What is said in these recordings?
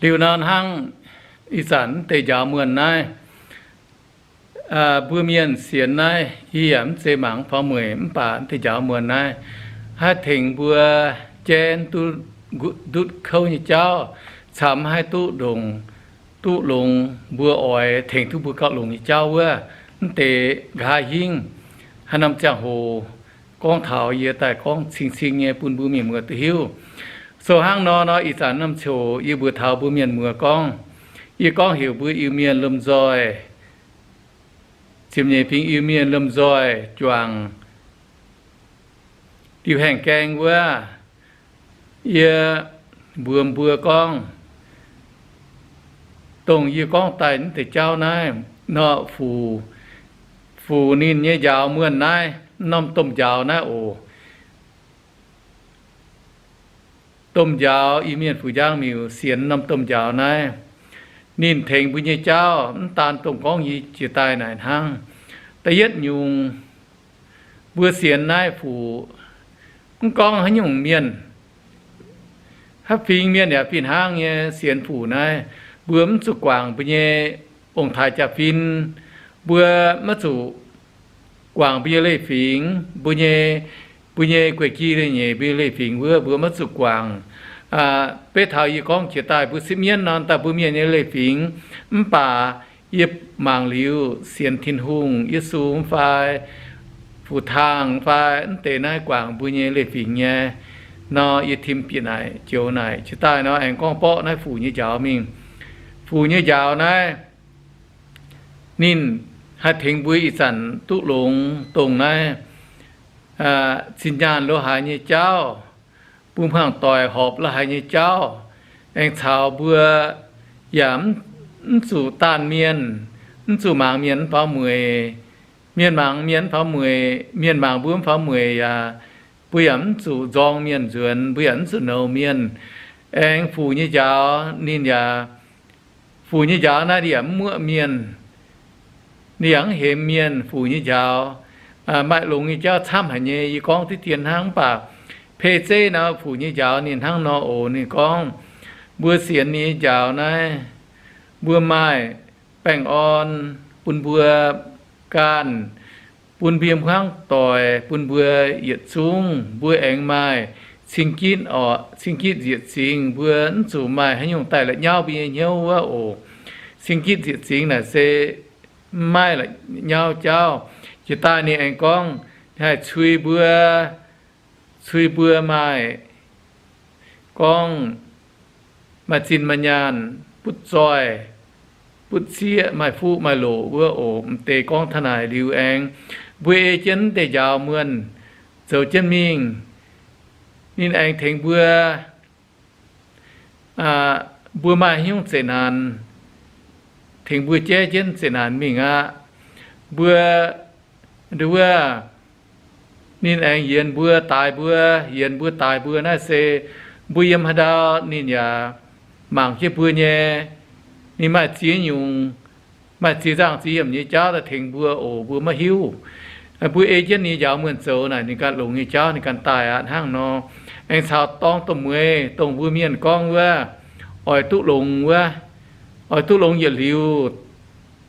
Liuz nor hnangv ih zanc mv deix njaaux muonh naaiv, mbuo mienh sienx naaiv, yie yaac mv zeiz mangc faaux mueic, mv baac mv deix njaaux muonh naaiv haih tengx mbuo jaiv duqv ndutv kouv nyei jauv, camv haih duqv ndongc, duqv longx mbuo oix tengx duqv mbuo gauh longx nyei jauv wuov. Mv deix nqa'haav hingv haaix norm ziangh hoc gorngv taux yie daaih gorngv cing-cing nyei bun mbuo mienh muoz duqv hiuv. So hnangv nor nor, ih zanc norm ziouc yie mbuox taux mbuo mienh muoz gorngv, yie gorngv heuc mbuo Iu-Mienh lomh nzoih, ziepc nyeic fingx Iu-Mienh lomh nzoih juangc diuh haengh gaeng wuov, yie mbuox mbuo gorngv, dongh yie gorngv daaih naaiv deix jauv naaiv nor, fuc, fuc ninh nyei njaaux muonh naaiv, norm domh njaaux naaiv oc. Domh njaaux, Iu-Mienh Fuc Njang Miuc sienx norm domh njaaux naaiv, ninh tengx mbuo nyei jauv mv daan dongh gorngv yie jiex daaih naaic hnangv. Da'yietv nyungc, mbuo sienx naaiv fuc, mv gorngv haaix nyungc mienh, haaix fingx mienh yaac fih hnangv nyei sienx fuc naaiv, mbuo mv zuqc guangc mbuo nyei ong-taaix jaa-fin, mbuo maiv zuqc guangc mbuo nyei leiz-fingx, mbuo nyei, mbuo nyei guei-gi leiz-nyeic, mbuo nyei leiz-fingx wuov mbuo maiv zuqc guangc. Beiv taux yie gorngv jiex daaih mbuo sipv mienv nor, daaih mbuo mienh nyei leiz-fingx, mv baac yie mangc liuz sienx Tin-Hungh, Yesu fai Fu-taang fai mv deix naaiv guangc mbuo nyei leiz-fingx nyei nor, yie tim bieqc naaic joux naaic jiex daaih nor aengx gorngv borqv naaiv fuc nyei njaaux mingh. Fuc nyei njaaux naaiv ninh haih tengx mbuo ih zanc duqv longx dongh naaiv zinh nyaanh lo haaix nyei jauv, bun hmuangx doic horpc lo haaix nyei jauv, aengx caux mbuo yaac mv zuqc daanh mienh, mv zuqc mangc mienh mv faaux mueic. Mienh mangc mienh mv faaux mueic, mienh mangc mbuo mv faaux mueic yaac mbuo yaac mv zuqc nzorng mienh nzuonx, mbuo yaac mv zuqc nouz mienh. Aengx fuc nyei njaaux ninh yaac, fuc nyei njaaux naaiv ninh yaac mv muoqv mienh, ninh yaac mv hemx mienh. Fuc nyei njaaux maaih longx nyei jauv camv haic nyei, yie gorngv diqv dien hnangv, mv baac pei zeiv nor fuc nyei njaaux ninh hnangv nor oc. Ninh gorngv mbuo sienx ninh nyei njaaux naaiv, mbuo maaih baengh orn bun mbuo ganh, bun mbuo hmuangv doic, bun mbuo yietc zungv mbuo aengx maaih cing-gitv oc, cing-gitv nzieqc zingx. Mbuo mv zuqc maaih haaix nyungc daaih la'nyauv mbuo nyei hnyouv wuov oc. Cing-gitv nzieqc zingx naaic se mv maaih la'nyauv jauv. Jiex daaih ninh aengx gorngv haih cui mbuo, cui mbuo maaih gorngv maaih zinh maaih nyaanh, butv zoih, butv sieqv, maaih fuqv maaih loqc wuov oc. M'deix gorngv taux naaic liuz aengx, mbuo ei jienv deix njaaux muonh zoux jienv mingh, ninh aengx tengx mbuo, mbuo maaih hnyouv zeqc naanc, tengx mbuo jaiv jienv zeqc naanc mingh aqv. Mbuo, nduov, ninh aengx yienx mbuo, daaix mbuo. Yienx mbuo, daaix mbuo naaiv se mbuo yiem haaix ndau ninh yaac mangc jienv mbuo nyei. Ninh maaih ziex nyungc, maaih ziex nzangh ziex yiemc nyei jauv daaih tengx mbuo oc, mbuo maiv hiuv. Mbuo ei jienv ninh njaaux muonh zoux naaic, ninh ganh longx nyei jauv ninh ganh daaih aqv. Hnangv nor, aengx caux dorng domh mueiz dongh mbuo mienh gorngv wuov, oix duqv longx wuov, oix duqv longx yietc liuz,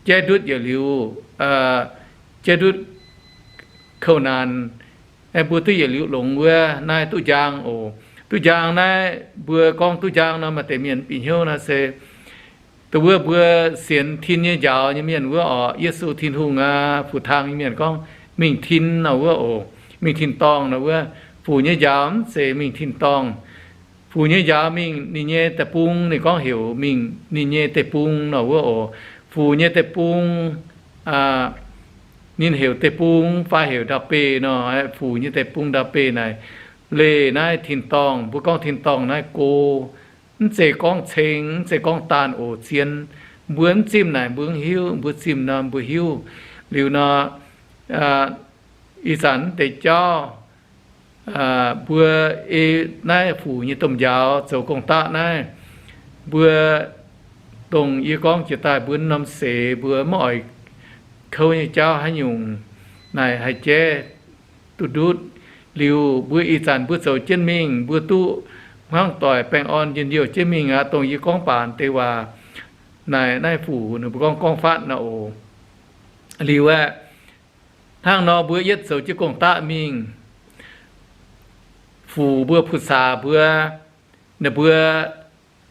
jaiv ndutv yietc liuz, jaiv ndutv kouv naanc, mbuo duqv yietc liuz longx wuov, naaiv duqv njang oc. Duqv njang naaiv, mbuo gorngv duqv njang nor, maaih deix mienh bieqc hnyouv naaiv se dongh wuov mbuo sienx tin nyei njaaux nyei mienh wuov oc, Yesu, Tin-Hungh aqv, Fu-taang nyei mienh gorngv mingh tin nor wuov oc, mingh tin-dorngh nor wuov. Fuc nyei njaaux mv zeiz mingh tin-dorngh. Fuc nyei njaaux mingh ninh nyei deic-bung, ninh gorngv heuc mingh ninh nyei deic-bung nor wuov oc. Fuc nyei deic-bung, ninh heuc deic-bung fai heuc ndau-beih nor. Fuc nyei deic-bung ndau-beih naaic, leih naaiv tin-dorngh, mbuo gorngv tin-dorngh naaiv go, mv zeiz gorngv ceng, mv zeiz gorngv daanh oc, zien. Mbuo mv zimh naaic mbuo mv hiuv, mbuo zimh nor mbuo hiuv. Liuz nor, ih zanc mv deix jauv, mbuo ei naaiv fuc nyei domh njaaux zoux gong-daqv naaiv, mbuo dongh yie gorngv jiex daaih mbuo norm seix mbuo maiv oix kouv nyei jauv haaix nyungc naaic haih jaiv duqv ndutv. Liuz mbuo ih zanc mbuo zoux jienv mingh, mbuo duqv hmuangv doic baengh orn njien-youh jienv mingh aqv, dongh yie gorngv baanc deix waac naaic, naaiv Fuc ninh mbuo gorngv, gorngv fatv naaic oc. Liuz aeqv, hnangv nor mbuo yietv zoux jienv gong-daqv mingh, Fuc mbuo, Pu Saax mbuo, ninh mbuo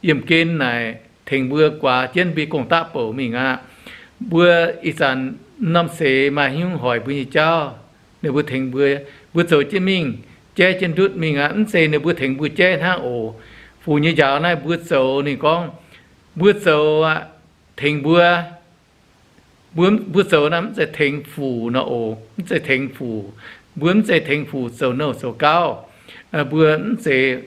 yiemh gen naaic tengx mbuo guaax jienv mbuo gong-daqv bouc mingh aqv. Mbuo ih zanc norm seix maaih haaix nyungc hoic mbuo nyei jauv, ninh mbuo tengx mbuo, mbuo zoux jienv mingh, jaiv jienv ndutv mingh aqv. Mv zeiz ninh mbuo tengx mbuo jaiv hnangv oc. Fuc nyei njaaux naaiv mbuo zoux, ninh gorngv, mbuo zoux aqv, tengx mbuo. Mbuo, mbuo zoux naaiv mv zeiz tengx Fuc nor oc, mv zeiz tengx Fuc. Mbuo mv zeiz tengx Fuc zoux nouh zoux gauv. Mbuo mv zeiz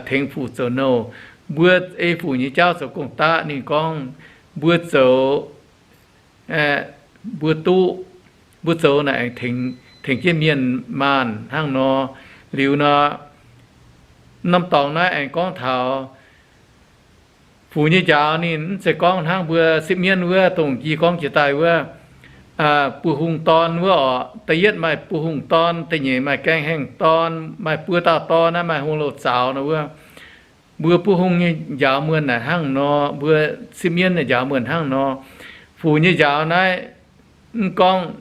tengx Fuc zoux nouh. Mbuo ei Fuc nyei jauv zoux gong-daqv. Ninh gorngv, mbuo zoux, mbuo duqv, mbuo zoux naaic aengx tengx jienv mienh maanh hnangv nor. Liuz nor, norm dorngx naaiv aengx gorngv taux Fuc nyei njaaux ninh mv zeiz gorngv hnangv mbuo sipv mienv wuov, dongh yie gorngv jiex daaih wuov, buo hungh dorn wuov oc. Da'yietv maaih buo hungh dorn, da'nyeic maaih gaeng haengh dorn, maaih buo dauh dorn naaiv maaih hungh louh zaux nor wuov. Mbuo buo hungh nyei njaaux muonh naaic hnangv nor, mbuo sipv mienv nyei njaaux muonh hnangv nor. Fuc nyei njaaux naaiv mv gorngv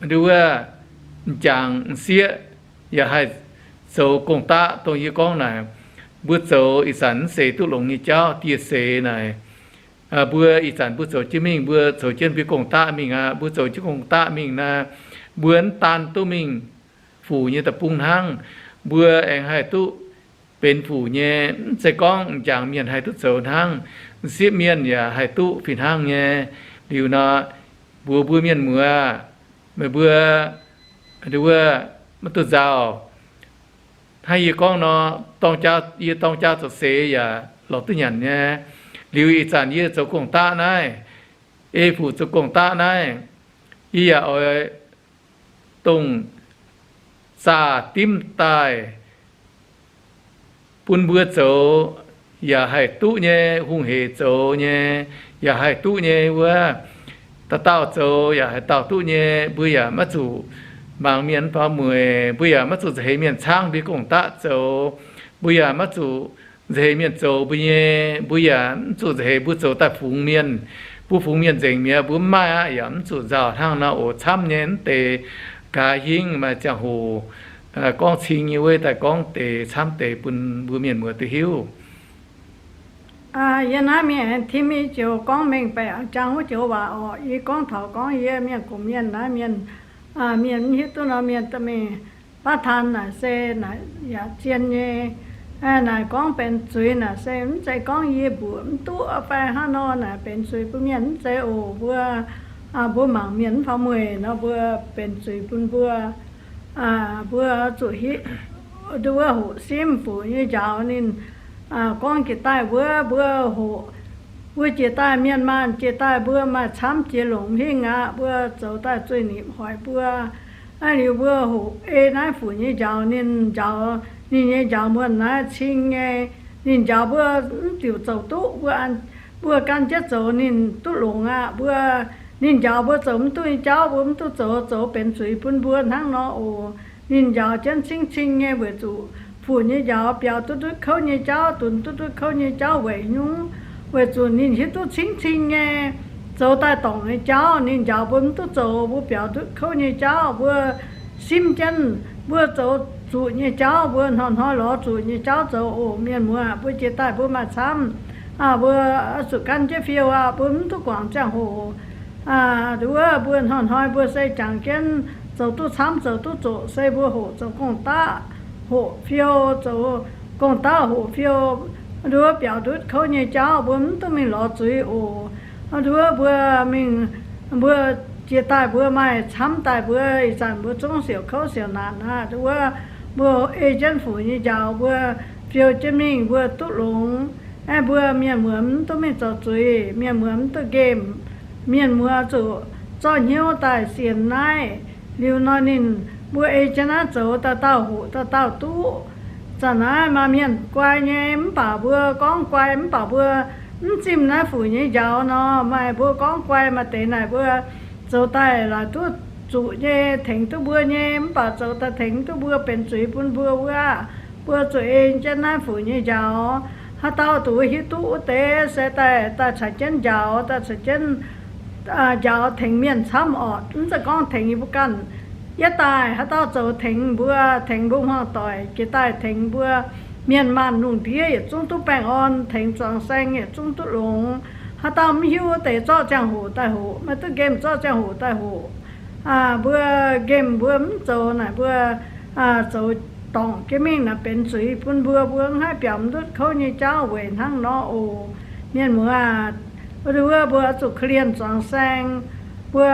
nduov wuov m'jangc m'sieqv yaac haih zoux gong-daqv. Dongh yie gorngv naaic, mbuo zoux ih zanc mv seix duqv longx nyei jauv, dieh seix naaic, mbuo ih zanc mbuo zoux jienv mingh, mbuo zoux jienv mbuo gong-daqv mingh aqv. Mbuo zoux jienv gong-daqv mingh naaic, mbuo mv daan duqv mingh Fuc nyei deic-bung hnangv, mbuo aengx haih duqv benx Fuc nyei. Mv zeiz gorngv m'jangc mienh haih duqv zoux hnangv, m'sieqv mienh yaac haih duqv fih hnangv nyei. Liuz nor, mbuox mbuo mienh muoz, meih mbuo nduov wuov maiv duqv nzauh. Hnangv yie gorngv nor, dorng jaa, yie dorng jaa zoux seix yaac lorz duqv nyanc nyei. Liuz ih zanc yie zoux gong-daqv naaiv, ei Fuc zoux gong-daqv naaiv, yie yaac oix dongh zaah dimv daaih bun mbuo zoux, yaac haih duqv nyei, hungh heic zoux nyei, yaac haih duqv nyei wuov. Dauh dauh zoux yaac haaix dauh duqv nyei. Mbuo yaac maiv zuqc mangc mienh mv faaux mueic, mbuo yaac maiv zuqc nza'heix mienh caangv mbuo gong-daqv zoux, mbuo yaac maiv zuqc nza'heix mienh zoux mbuo nyei, mbuo yaac mv zuqc nza'heix mbuo zoux daaih fungx mienh. Mbuo fungx mienh nzengc mi'aqv, mbuo mv maaih aqv, yaac mv zuqc nzauh hnangv nor oc. Camv nyei mv deix gaax hingv maaih ziangh hoc gorngv cing nyei wuov daaih gorngv deix camv deix bun mbuo mienh muoz duqv hiuv. Yie naaiv mingh tim i joux gorngv mengh baeqc jangx wuov joux waac oc. Yie gorngv taux gorngv yie mienh gong mienh naaiv mienh, mienh mv hiuv duqv nor mienh dorh mingh baav taan naaic se naaic yaac zien nyei. Naaic gorngv benx zuiz naaic se mv zeiz gorngv yie mbuoqc mv duqv fai hnangv nor naaic benx zuiz bun mienh, mv zeiz oc. Mbuo, mbuo mangc mienh mv faaux mueic nor mbuo benx zuiz bun mbuo. Mbuo zuqc hiuv nduov wuov hoqc simv Fuc nyei njaaux ninh gorngv jiex daaih wuov, mbuo hoqc, mbuo jiex daaih mienh maanh jiex daaih mbuo maaih camv jiex longc hingh aqv. Mbuo zoux daaih zuiz-nipc hoic mbuo. Aa, liuz mbuo hoqc ei naaiv Fuc nyei njaaux ninh njaaux, ninh nyei njaaux muonh naaiv cing nyei. Ninh njaaux mbuo mv diuc zoux duqv, mbuo, mbuo gan jienv zoux ninh duqv longx aqv. Mbuo, ninh njaaux mbuo zoux mv duqv nyei jauv mbuo mv duqv zoux, zoux benx zuiz bun mbuo hnangv nor oc. Ninh njaaux jienv cingv cing nyei weic zuqc Fuc nyei njaaux biaux duqv ndutv kouv nyei jauv, dunx duqv ndutv kouv nyei jauv weic nyungc, weic zuqc ninh hiuv duqv cingv cing nyei zoux daaih dorngc nyei jauv. Ninh njaaux mbuo mv duqv zoux, mbuo biaux ndutv kouv nyei jauv, mbuo simv jienv mbuo zoux zuqc nyei jauv, mbuo hnoi-hnoi lorz zuqc nyei jauv zoux oc. Mienh muoz, mbuo jiex daaih mbuo maaih camv, mbuo zuqc gan jienv fiou aqv. Mbuo mv duqv guangc ziangh hoc. Nduov wuov mbuo hnoi-hnoi mbuo se jangx jienv zoux duqv camv zoux duqv zoqc se mbuo hoqc zoux gong-daqv, hoqc fiou, zoux gong-daqv hoqc fiou. Nduov wuov biaux ndutv kouv nyei jauv mbuo mv duqv mingh lorz zuiz oc. Nduov wuov mbuo mingh, mbuo jiex daaih mbuo maaih camv daaih mbuo ih zanc mbuo zungv siouc kouv siouc naanc aqv. Nduov wuov mbuo ei jienv Fuc nyei njaaux mbuo fiou jienv mingh mbuo duqv longx. Aeqv, mbuo mienh muoz mv duqv mingh zoux zuiz, mienh muoz mv duqv nqemh, mienh muoz zuqc zorqv hnyouv daaih sienx naaiv. Liuz nor ninh, mbuo ei jienv naaiv zoux dauh dauh hoqc dauh dauh duqv. Zanc naaiv maaih mienh guai nyei mv baac mbuo gorngv guai mv baac mbuo mv zimh naaiv Fuc nyei njaaux nor, maaih mbuo gorngv guai maaih deix naaic mbuo zoux daaih laaic duqv zuqc nyei, tengx duqv mbuo nyei, mv baac zoux daaih tengx duqv mbuo benx zuiz bun mbuo wuov. Mbuo zuqc ei jienv naaiv fuc nyei njaaux. Haaix dauh duqv hiuv duqv wuov deix se daaih, daaih caux jienv njaaux, daaih caux jienv njaaux tengx mienh camv orqc. Mv zeiz gorngv tengx yie mbuo ganh. Yietv daaih haaix dauh zoux tengx mbuo, tengx mbuo hmuangv doic, jiex daaih tengx mbuo mienh maanh lungh ndiev yietc zungv duqv baengh orn, tengx zuangx saeng yietc zungv duqv longx. Haaix dauh mv hiuv wuov deix zorqv ziangh hoc daaih hoqc, maiv duqv nqemh zorqv ziangh hoc daaih hoqc. Mbuo nqemh mbuo mv zoux naaic mbuo zoux dorngc jienv mingh naaic benx zuiz bun mbuo. Mbuo mv haih biaux mv ndutv kouv nyei jauv weic hnangv nor oc. Mienh muoz aah, wuov nduov mbuo oix zuqc korv-lienh zuangx saeng. Mbuo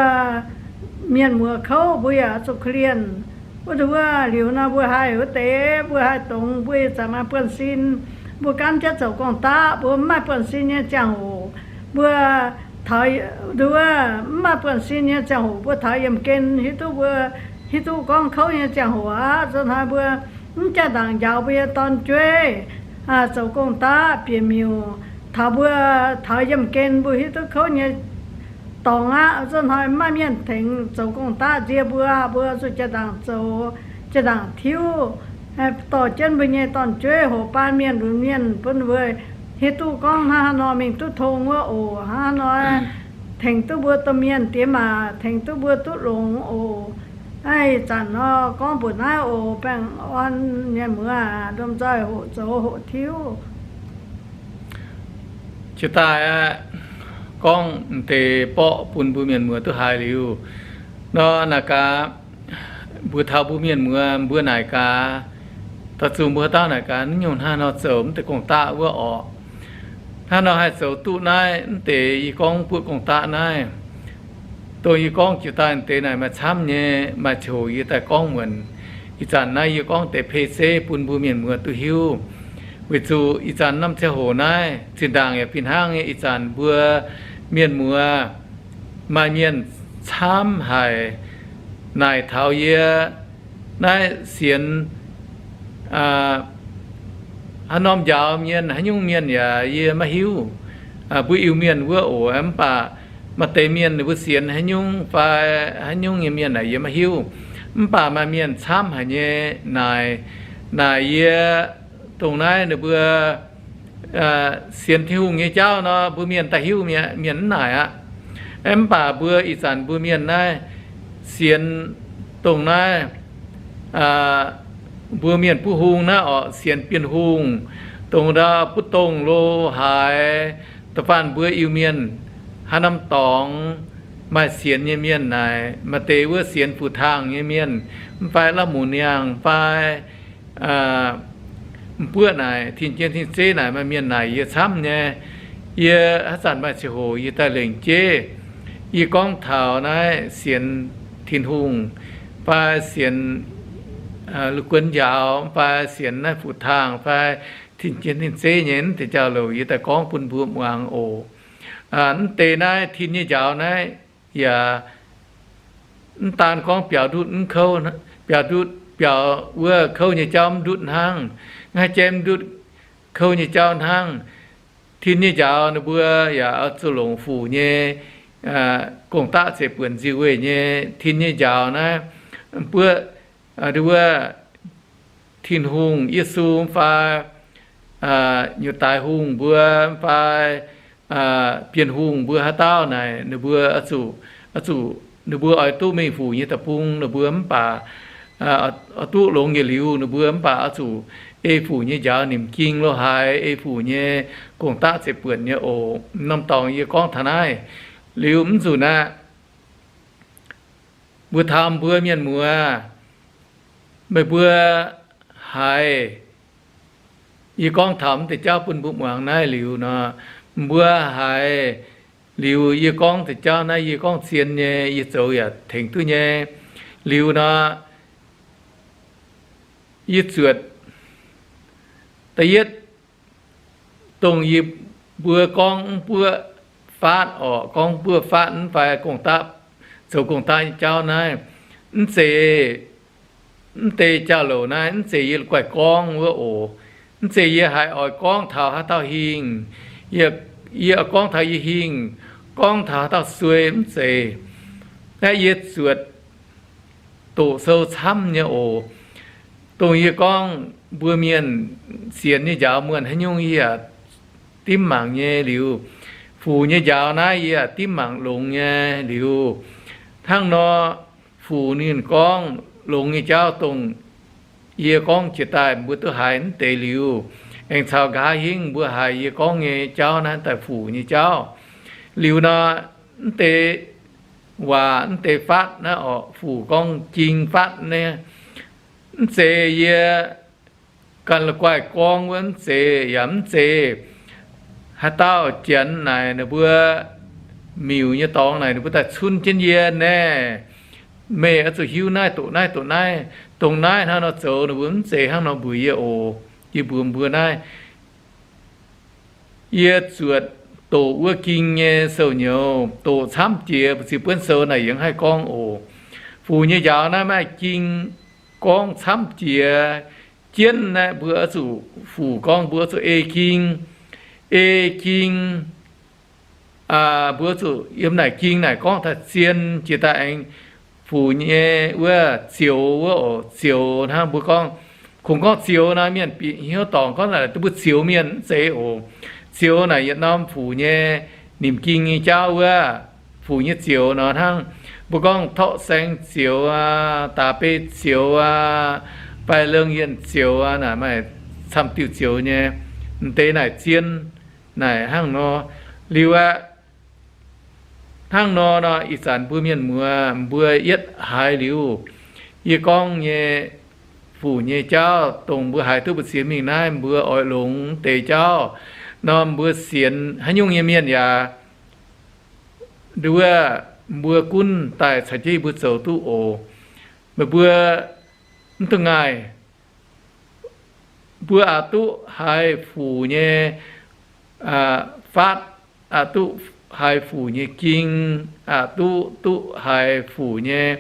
mienh muoz kouv mbuo yaac oix zuqc korv-lienh. Wuov nduov liuz nor mbuo haih wuov deix mbuo haih dongz, mbuo ih zanc maaih buonv-sin, mbuo gaanv jienv zoux gong-daqv, mbuo mv maaih buonv-sin nyei ziangh hoc, mbuo taux, nduov, mv maaih buonv-sin nyei ziangh hoc mbuo taux yiemh gen hiuv duqv mbuo, hiuv duqv gorngv kouv nyei ziangh hoc aqv. Nzunc hnoi mbuo mv jaa ndaangc njaaux mbuo nyei dorn-jueiv zoux gong-daqv bieqc miuc, taux mbuo taux yiemh gen mbuo hiuv duqv kouv nyei dorngx aqv. Nzunc hnoi mv maaih mienh tengx zoux gong-daqv nzie mbuo, mbuo zuqc jaa ndaangc zoux, jaa ndaangc tiuv dorh jienv mbuo nyei dorn-jueiv hoqc baan mienh lunx mienh bun mbuo hiuv duqv gorngv hnangv haaix nor mingh duqv tong wuov oc. Hnangv haaix nor tengx duqv mbuo domh mienh diex maac, tengx duqv mbuo duqv longx oc. Ih zanc nor gorngv mbuox naaiv oc. Baengh orn mienh muoz aac, lomh nzoih hoqc zoux hoqc tiuv. Jiex daaih aqv, gorngv m'deix borqv bun mbuo mienh muoz duqv haiz liuz nor, naaic gaax, mbuox taux mbuo mienh muoz mbuo naaic gaax, dorh zuqc mbuo haaix dauh naaic gaax, naaiv nyungc hnangv nor zoux mv deix gong-daqv wuov orqc. Hnangv nor haih zoux duqv naaiv mv deix yie gorngv buoqv gong-daqv naaiv. Dongh yie gorngv jiex daaih deix naaic maaih camv nyei, maaih ziangh hoc yie daaih gorngv muonc. Ih zanc naaiv yie gorngv deix P C bun mbuo mienh muoz duqv hiuv. Weic zuqc ih zanc norm ziangh hoc naaiv zinh ndaangc yaac fih hnangv nyei. Ih zanc mbuo mienh muoz maaih mienh camv haic naaic taux yie naaiv sienx haaix norm njaaux mienh, haaix nyungc mienh yaac yie maiv hiuv. Mbuo Iu-Mienh wuov oc, mv baac maaih deix mienh ninh mbuo sienx haaix nyungc fai haaix nyungc nyei mienh naaic yie maiv hiuv. Mv baac maaih mienh camv haic nyei naaic, naaic yie dongh naaiv ninh mbuo sienx Tin-Hungh nyei jauv nor, mbuo mienh daaih hiuv mi'aqv, mienh mv naaic aqv. Mv baac mbuo ih zanc mbuo mienh naaiv sienx dongh naaiv mbuo mienh buv hung naaiv orqc, sienx Bienh Hungh, dongh ndau buv dongh lo haaix, da'faanh mbuo Iu-Mienh haaix norm dorngx maaih sienx nyei mienh naaic, maaih deix wuov sienx Fu-Taangh nyei mienh, mv fai La'muc Niangh fai m'buoqv naaic, Tin-Jien Tin-Zeiv naaic, maaih mienh naaic yie camv nyei. Yie haaix zanc maaih ziangh hoc yie daaih lengc jeiv, yie gorngv taux naaiv sienx Tin-Hungh fai sienx la'guonx njaaux fai sienx naaiv Fu-Taangh fai Tin-Jien Tin-Zeiv nyei mv deix jauv-louc yie daaih gorngv bun mbuo muangx oc. Mv deix naaiv tin nyei njaaux naaiv yaac mv daan gorngv biaux ndutv mv kouv, biaux ndutv, biaux wuov kouv nyei jauv mv ndutv hnangv, mv haih jaiv mv ndutv kouv nyei jauv hnangv. Tin nyei njaaux ninh mbuo yaac oix zuqc longc fuc nyei gong-daqv ceix buonc nziux weih nyei tin nyei njaaux naaiv, mbuo, wuov, Tin-Hungh, Yesu fai nyutc daaix hungh mbuo fai Bienh Hungh mbuo haaix dauh naaic ninh mbuo oix zuqc, zuqc ninh mbuo oix duqv mingh fuc nyei deic-bung ninh mbuo mv baac oix duqv longx yietc liuz ninh mbuo mv baac oix zuqc ei fuc nyei njaaux nimc ging lo haaix, ei fuc nyei gong-daqv ceix buonc nyei oc. Norm dorngx yie gorngv taux naaiv liuz mv nzunc aqv. Mbuo taux mbuo mienh muoz, meih mbuo haiz yie gorngv taux mv deix jauv bun mbuo muangx naaiv liuz nor, mbuo haiz liuz yie gorngv deix jauv naaiv yie gorngv zien nyei, yie zoux yaac tengx duqv nyei. Liuz nor, yie zuotc da'yietv dongh yie mbuo gorngv mv buoqv faatv orqc, gorngv mv buoqv faatv mv fai gong-daqv, zoux gong-daqv nyei jauv naaiv, mv zeiz, mv deix jauv-louc naaiv mv zeiz yie la'guaih gorngv wuov oc. Mv zeiz yie haiz oix gorngv taux haaix dauh hingh, yie, yie oix gorngv taux yie hingh, gorngv taux haaix dauh suei mv zeiz. Naaiv yie zuotc doqc sou camv nyei oc. Dongh yie gorngv mbuo mienh sienx nyei njaaux muonh haaix nyungc yie yaac dimv mangc nyei liuz, fuc nyei njaaux naaiv yie yaac dimv mangc longx nyei liuz, hnangv nor, fuc ninh gorngv longx nyei jauv dongh yie gorngv jiex daaih mbuo duqv haiz mv deix liuz, aengx caux nqa'haav hingv mbuo haiz yie gorngv nyei jauv naaiv daaih fuc nyei jauv. Liuz nor, mv deix waac, mv deix faatv naaiv orqc, fuc gorngv ging faatv naaiv, mv zeiz yie ganh la'guaih gorngv wuov, mv zeiz, yaac mv zeiz haaix dauh janx naaic ninh mbuo miuc nyei dorngx naaic ninh mbuo daaih cunv jienv yie naaiv, meih oix zuqc hiuv naaiv doqc naaiv doqc naaiv, dongh naaiv hnangv nor zoux, ninh mbuo mv zeiz hnangv nor mbuox yie oc. Yie mbuox mbuo naaiv, yie zuotc doqc wuov ging nyei sou-nyouz, doqc camv jiex mbu'ziex buonv sou naaic yie mv haih gorngv oc. Fuc nyei njaaux naaiv maaih ging gorngv camv jiex jienv naaiv, mbuo oix zuqc fuc gorngv mbuo oix zuqc ei ging, ei ging, mbuo oix zuqc yiem naaic ging naaic gorngv taaih zien jiex daaih aengx fuc nyei wuov zioux wuov oc. Zioux hnangv mbuo gorngv, kungx gorngv zioux naaiv mienh bieqc hnyouv dorngc gorngv naaic duqv mbuo zioux mienh mv zeiz oc. Zioux naaic yietc norm fuc nyei nimc ging nyei jauv wuov, fuc nyei zioux nor hnangv mbuo gorngv torqv saeng zioux aqv, daax bei zioux aqv, baih lengh yienh zioux aqv, naaic maaih camv diuh zioux nyei. M'deix naaic zien naaic hnangv nor. Liuz aqv, hnangv nor nor ih zanc mbuo mienh muoz mbuo yietv haiz liuz yie gorngv nyei fuc nyei jauv dongh mbuo haiz duqv mbu'ziex mingh naaiv mbuo oix longx deix jauv nor, mbuo sienx haaix nyungc nyei mienh yaac nduov, mbuo gunv daaih caux jienv mbuo zoux duqv oc. Meih mbuo mv duqv ngaih, mbuo aqc duqv haiz fuc nyei faatv, aqc duqv haiz fuc nyei ging, aqc duqv, duqv haiz fuc nyei,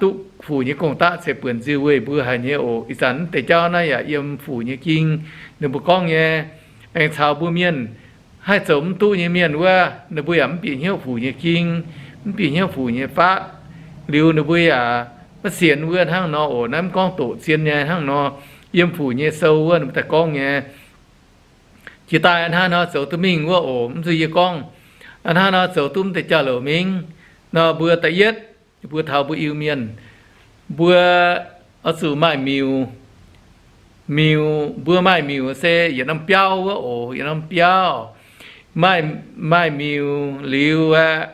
duqv fuc nyei gong-daqv ceix buonc nziuh weih mbuo haic nyei oc. Ih zanc mv deix jauv naaiv yaac yiem fuc nyei ging ninh mbuo gorngv nyei. Aengx caux mbuo mienh haih zoux mv duqv nyei mienh wuov, ninh mbuo yaac mv bieqc hnyouv fuc nyei ging, mv bieqc hnyouv fuc nyei faatv. Liuz ninh mbuo yaac maiv sienx wuov hnangv nor oc. Naaiv mv gorngv doqc zien nyei hnangv nor, yiem fuc nyei sou wuov ninh mbuo daaih gorngv nyei. Jiex daaih hnangv nor zoux duqv mingh wuov oc. Mv zuqc yie gorngv, hnangv nor zoux duqv mv deix jauv-louc mingh nor, mbuo da'yietv, mbuo taux mbuo Iu-Mienh, mbuo oix zuqc maaih miuc. Miuc, mbuo maaih miuc se yietc norm biauv wuov oc. Yietc norm biauv, maaih, maaih miuc liuz aqv,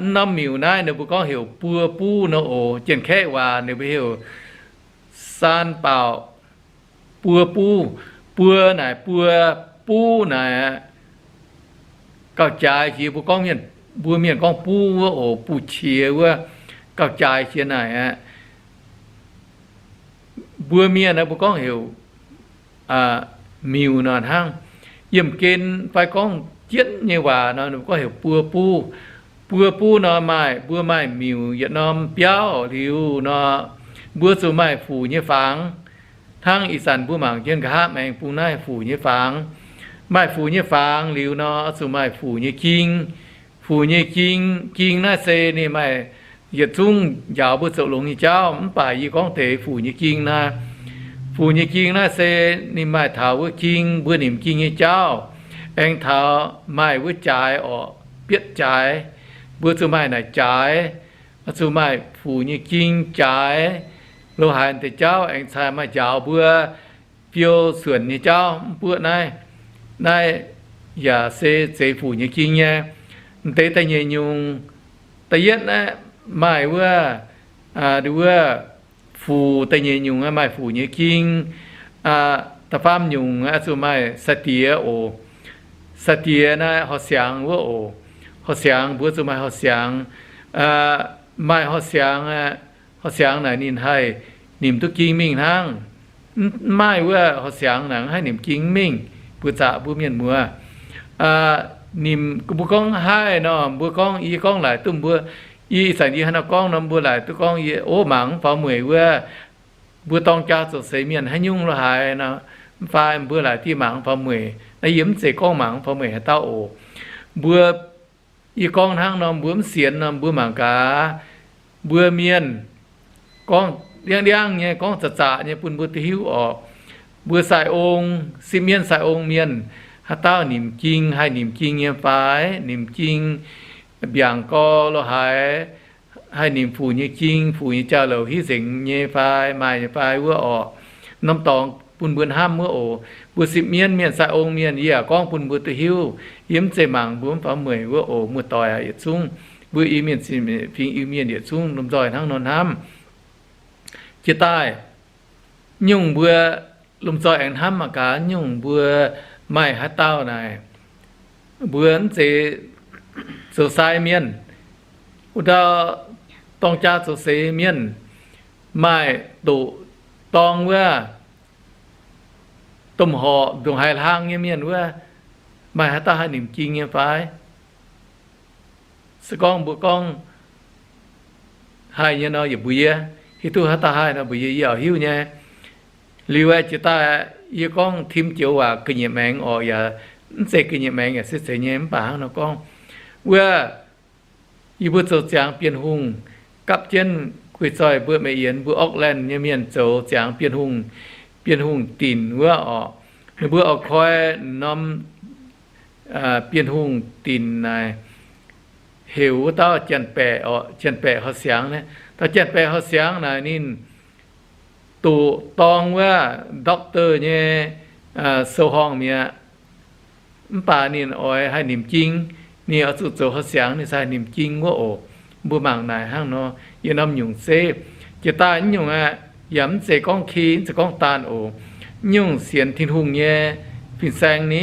mv norm miuc naaiv ninh mbuo gorngv heuc buo buv nor oc. Jien-Kaeqv waac ninh mbuo heuc 三宝 buo buv. Buo naaic buo, buv naaic aqv, gauh jaaix jiex. Mbuo gorngv mienh, mbuo mienh gorngv buv wuov oc, buv qiex wuov, gauh jaaix jiex naaic aqv. Mbuo mienh naaiv mbuo gorngv heuc miuc nor hnangv. Yiemh gen fai gorngv jienv nyei waac nor ninh mbuo gorngv heuc buo buv. Buo buv nor maaih, mbuo maaih miuc yietc norm biauv liuz nor, mbuo zuqc maaih fuc nyei fangx. Hnangv ih zanc mbuo mangc jienv nqa'haav maengx bung naaiv fuc nyei fangx. Maaih fuc nyei fangx liuz nor, zuqc maaih fuc nyei ging. Fuc nyei ging, ging naaiv se ninh maaih yietc zungv njaaux mbuo zoux longx nyei jauv. Mv baac yie gorngv deix fuc nyei ging naaiv, fuc nyei ging naaiv se ninh maaih taux wuov ging, mbuo nimc ging nyei jauv, aengx taux maaih wuov jaaix orqc, bietv jaaix. Mbuo zuqc maaih naaic jaaix, zuqc maaih fuc nyei ging jaaix. Lo haaix deix jauv aengx cai maaih njaaux mbuo fiou suonc nyei jauv mv buoqv naaiv. Naaiv yaac se zeix fuc nyei ging nyei. M'deix da'nyeic nyungc, da'yietv naaiv maaih wuov, wuov fuc, da'nyeic nyungc maaih fuc nyei ging. Da'faam nyungc zuqc maaih sai-diex oc. Sai-diex naaiv horh siangx wuov oc. Horh siangx, mbuo zuqc maaih horh siangx. Maaih horh siangx, horh siangx naaic ninh haih nimc duqv ging mingh hnangv. Mv maaih wuov horh siangx naaic haih nimc ging mingh. Buoz-zaqc mbuo mienh muoz, nimc, mbuo gorngv haih nor, mbuo gorngv, yie gorngv laaic duqv mbuo, yie ih zanc yie hnangv nor gorngv nor, mbuo laaic duqv gorngv yie ov mangc mv faaux mueic wuov, mbuo dorng jaa zoux seix mienh haaix nyungc lo haaix nor, mv fai mbuo laaic dieh mangc mv faaux mueic. Naaiv yie mv zeiz gorngv mangc mv faaux mueic haaix dauh oc. Mbuo, yie gorngv hnangv nor mbuo mv sienx nor mbuo mangc gaax. Mbuo mienh gorngv ndiangv-ndiangv nyei gorngv zaqc zaqc nyei bun mbuo duqv hiuv orqc. Mbuo sai ong, sipv mienv sai ong mienh, haaix dauh nimc ging, haih nimc ging nyei fai, nimc ging mbiaangc gor lo haaix, haih nimc fuc nyei ging, fuc nyei jauv-louc hiuv nzengc nyei fai, maaih nyei fai wuov orqc. Norm dorngx bun mbuo hnamv wuov oc. Mbuo sipv mienv mienh sai ong mienh, yie yaac gorngv bun mbuo duqv hiuv. Yie mv zeiz mangc mbuo mv faaux mueic wuov oc. Muoz-doic aac yietc zungv, mbuo Iu-Mienh, fingx Iu-Mienh yietc zungv lomh nzoih hnangv nor hnamv. Jiex daaih nyungc mbuo lomh nzoih aengx hnamv mangc gaax, nyungc mbuo maaih haaix dauh naaic, mbuo mv zeiz zoux sai mienh, wuov dauh dorng jaa zoux seix mienh, maaih doqc dorng wuov, domh horqc ndongc haaix hlang nyei mienh wuov, maaih haaix dauh haih nimc ging nyei fai? Se gorngv mbuo gorngv haih nyei nor, yie mbuox yie, hiuv duqv haaix dauh haih nor, mbuox yie, yie oix hiuv nyei. Liuz aeqv, jiex daaih yie gorngv tim joux waac ga'nyiec maengx orqc, yaac mv zeiz ga'nyiec maengx, yaac se zeiz nyei. Mv baac hnangv nor gorngv, wuov yie mbuo zoux ziangx Bienh Hungh, gapv jienv guei zoih mbuo meix yienx mbuo Auckland nyei mienh zoux ziangx Bienh Hungh, Bienh Hungh dinc wuov orqc. Ninh mbuo oix koi norm Bienh Hungh dinc naaic heuc wuov dauh Janx-Baeqc orqc, Janx-Baeqc Horh Siangx. Dauh Janx-Baeqc Horh Siangx naaic ninh doqc dorng wuov doctor nyei sou-horngh mi'aqv. Mv baac ninh oix haih nimc jing, ninh oix zuqc zoux horh siangx ninh se haih nimc jing wuov oc. Mbuo mangc naaic hnangv nor, yietc norm nyungc zeiv. Jiex daaih nyungc aeqv, yaac mv zeiz gorngv ki, mv zeiz gorngv daanh oc. Nyungc sienx Tin-Hungh nyei fin-saeng ni,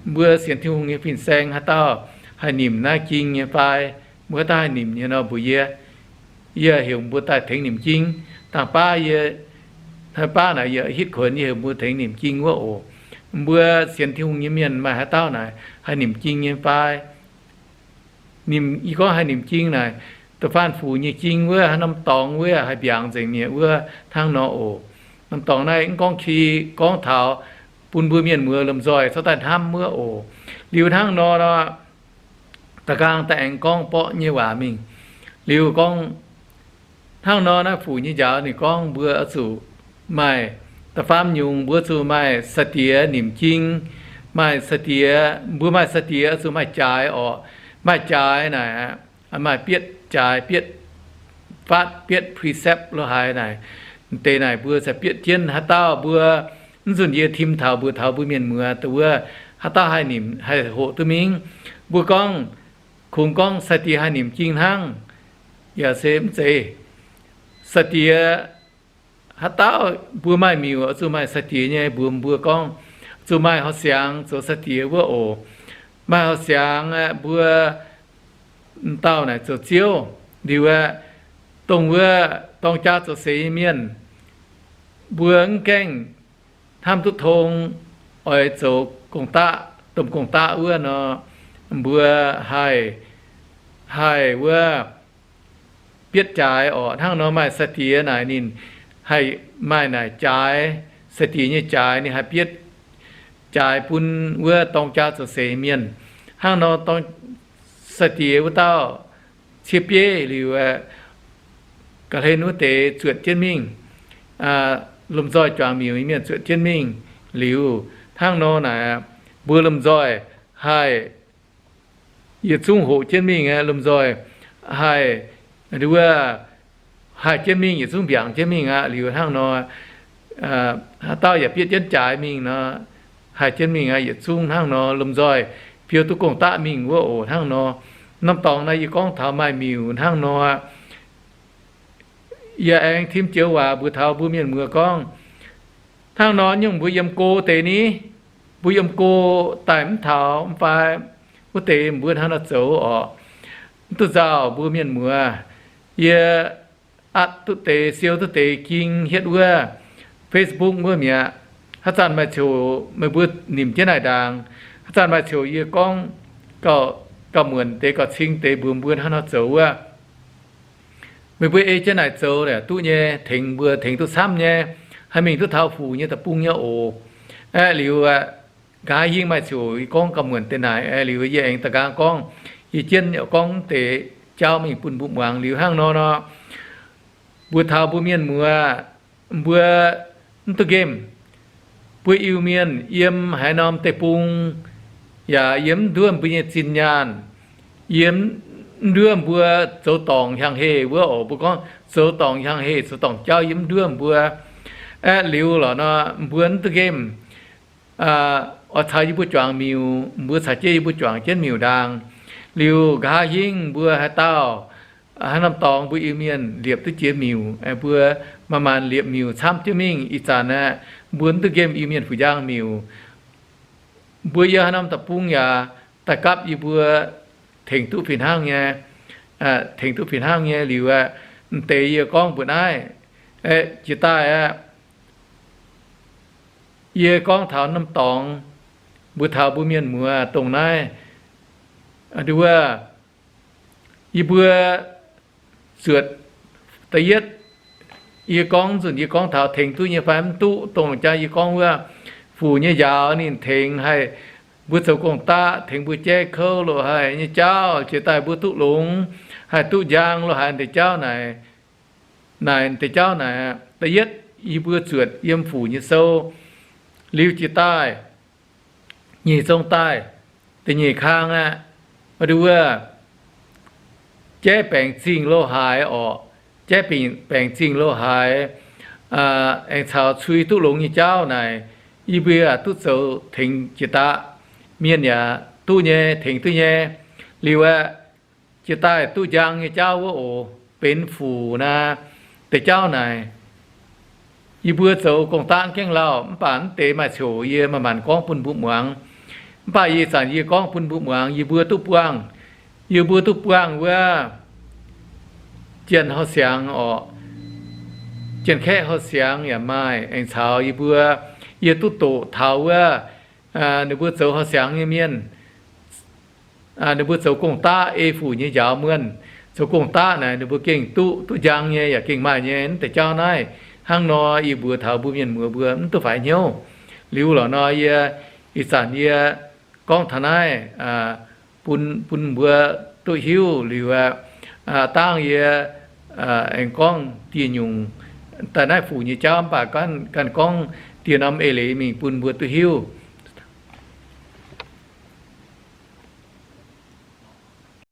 mbuo sienx Tin-Hungh nyei fin-saeng haaix dauh haih nimc naaiv jing nyei fai? Mbuo haaix dauh haih nimc nyei nor, mbuox yie, yie heuc mbuo daaih tengx nimc jing. Dangh baav yie, hnoi baav naaic yie hitv kuonx, yie heuc mbuo tengx nimc jing wuov oc. Mbuo sienx Tin-Hungh nyei mienh maaih haaix dauh naaic haih nimc jing nyei fai? Ninh, yie gorngv haih nimc jing naaic, da'faanh fuc nyei jing wuov, haaix norm dorngx wuov haih mbiaangx nzengc mi'aqv wuov hnangv nor oc. Norm dorngx naaiv mv gorngv ki, gorngv taux bun mbuo mienh muoz lomh nzoih corc daaih hnamv wuov oc. Liuz hnangv nor, da'nqaang daaih aengx gorngv borqv nyei waac mingh. Liuz gorngv hnangv nor, naaiv fuc nyei njaaux ninh gorngv mbuo oix zuqc maaih, da'faam nyungc mbuo zuqc maaih sai-diex nimc jing, maaih sai-diex, mbuo maaih sai-diex oix zuqc maaih jaaix orqc. Maaih jaaix naaic, maaih bietv jaaix, bietv faatv, bietv precept lo haaix naaic, deix naaic mbuo cingx bietv jienv. Haaix dauh mbuo, mv nzunc yie tim taux mbuox taux mbuo mienh muoz dongh wuov, haaix dauh haih nimc, haih hoqc duqv mingh. Mbuo gorngv, kungx gorngv sai-diex haih nimc jing hnangv, yaac se mv zeiz. Sai-diex, haaix dauh mbuo maaih miuc oix zuqc maaih sai-diex nyei, mbuox mbuo gorngv, zuqc maaih horh siangx zoux sai-diex wuov oc. Maaih horh siangx aeqv, mbuo dauh naaic zoux ziouv. Liuz aeqv, dongh wuov dorng jaa zoux seix nyei mienh, mbuo mv gaengh hnamv duqv tong oix zoux gong-daqv, domh gong-daqv wuov nor, mbuo haih, haih wuov bietv jaaix orqc. Hnangv nor maaih sai-diex naaic ninh haih maaih naaic jaaix, sai-diex nyei jaaix ninh haih bietv jaaix bun wuov dorng jaa zoux seix mienh. Hnangv nor dorng, sai-diex wuov dauh ciev bieiv liuz aeqv, ga'hlen wuov deix zuotc jienv mingh, lomh nzoih juangc miuc nyei mienh zuotc jienv mingh liuz, hnangv nor naaic, mbuo lomh nzoih haih yietc zungv hoqc jienv mingh aqv. Lomh nzoih haih, wuov, haih jienv mingh, yietc zungv mbiaangc jienv mingh aqv. Liuz hnangv nor, haaix dauh yaac bietv jienv jaaix mingh nor, haih jienv mingh aqv. Yietc zungv hnangv nor lomh nzoih fiou duqv gong-daqv mingh wuov oc. Hnangv nor, norm dorngx naaiv yie gorngv taux maaih miuc hnangv nor, yie aengx tim joux waac mbuox taux mbuo mienh muoz gorngv, hnangv nor nyungc mbuo yiem go deix ni, mbuo yiem go daaih mv taux mv fai wuov deix mbuo hnangv nor zoux orqc. Mv duqv nzauh mbuo mienh muoz. Yie atv duqv deix, siou duqv deix ging hietv wuov Facebook wuov mi'aqv. Haaix zanc maaih coc meih mbuo nimc jienv naaic ndaangc. Haaix zanc maaih coc yie gorngv gauh, gauh muonc deix, gauh cing deix mbuox mbuo hnangv nor zoux wuov. Meih mbuo ei jienv naaic zoux yaac duqv nyei, tengx mbuo tengx duqv camv nyei, haih mingh duqv taux fuc nyei deic-bung nyei oc. Aeqv, liuz aeqv, nqa'haav hingv maaih coc yie gorngv gauh muonc deix naaic, aeqv, liuz yie aengx da'nqaang gorngv, yie jienv yaac gorngv deix jauv mingh bun mbuo muangx. Liuz hnangv nor nor, Mbuo taux mbuo mienh muoz, mbuo mv duqv nqemh. Mbuo Iu-Mienh yiem haaix norm deic-bung yaac yiem mv nduov mbuo nyei zinh nyaanh, yiem mv nduov mbuo zoux dorngc hiaang-heh wuov oc. Mbuo gorngv zoux dorngc hiaang-heh, zoux dorngc jauv yiem mv nduov mbuo. Aeqv, liuz lorqc nor, mbuo mv duqv nqemh. Oix caux yie mbuo juangc miuc, mbuo caux jienv yie mbuo juangc jienv miuc-ndaang. Liuz nqa'haav hingv mbuo haaix dauh, haaix norm dorngx mbuo Iu-Mienh liepc duqv jiex miuc, mbuo manc-manc liepc miuc camv jienv mingh. Ih zanc aeqv, mbuo mv duqv nqemh Iu-Mienh fuc njang miuc. Mbuo yiem haaix norm deic-bung yaac daaih gapv yie mbuo, tengx duqv fih hnangv nyei, tengx duqv fih hnangv nyei. Liuz aeqv, m'deix yie gorngv mbuox naaiv, jiex daaih aeqv, yie gorngv taux norm dorngx, mbuo taux mbuo mienh muoz dongh naaiv, nduov, yie mbuo zuotc, da'yietv, yie gorngv nzunc yie gorngv taux tengx duqv nyei fai mv duqv, dongh jaa yie gorngv wuov, fuc nyei njaaux ninh tengx haih mbuo zoux gong-daqv, tengx mbuo jaiv kouv loz haic nyei jauv, jiex daaih mbuo duqv longx, haih duqv njang loz haic deix jauv naaic. Naaic deix jauv naaic, da'yietv yie mbuo zuotc yiem fuc nyei sou. Liuz jiex daaih, nyeic zong daaih, da'nyeic kang aeqv, wuov, jaiv baengc zingh loz haaix orqc, jaiv baengc zingh loz haaix, aengx caux cui duqv longx nyei jauv naaic, yie mbuo yaac duqv zoux tengx jiex daqv. Mienh yaac duqv nyei, tengx duqv nyei. Liuz aeqv, jiex daaih duqv njang nyei jauv wuov oc, benx fuc naaic deix jauv naaic, yie mbuo zoux gong-daqv gengh lauh, mv baac mv deix maaih coc yie manc-manc gorngv bun mbuo muangx. Mv baac ih zanc yie gorngv bun mbuo muangx, yie mbuo duqv buangh, yie mbuo duqv buangh wuov, Janx horh siangx orqc, Janx-Kaeqv horh siangx yaac maaih, aengx caux yie mbuo, yie duqv doqc taux wuov, ninh mbuo zoux horh siangx nyei mienh, ninh mbuo zoux gong-daqv ei fuc nyei njaaux muonh, zoux gong-daqv naaic ninh mbuo gengh duqv, duqv njang nyei yaac gengh maaih nyei. Mv deix jauv naaiv hnangv nor yie mbuox taux mbuo mienh muoz mbuo mv duqv faix hnyouv. Liuz lorqc nor yie, ih zanc yie gorngv taux naaiv bun, bun mbuo duqv hiuv liuz aqv. Dangh yie aengx gorngv dieh nyungc daaih naaiv fuc nyei jauv, mv baac ganh gorngv dieh norm eix leiz mingh bun mbuo duqv hiuv.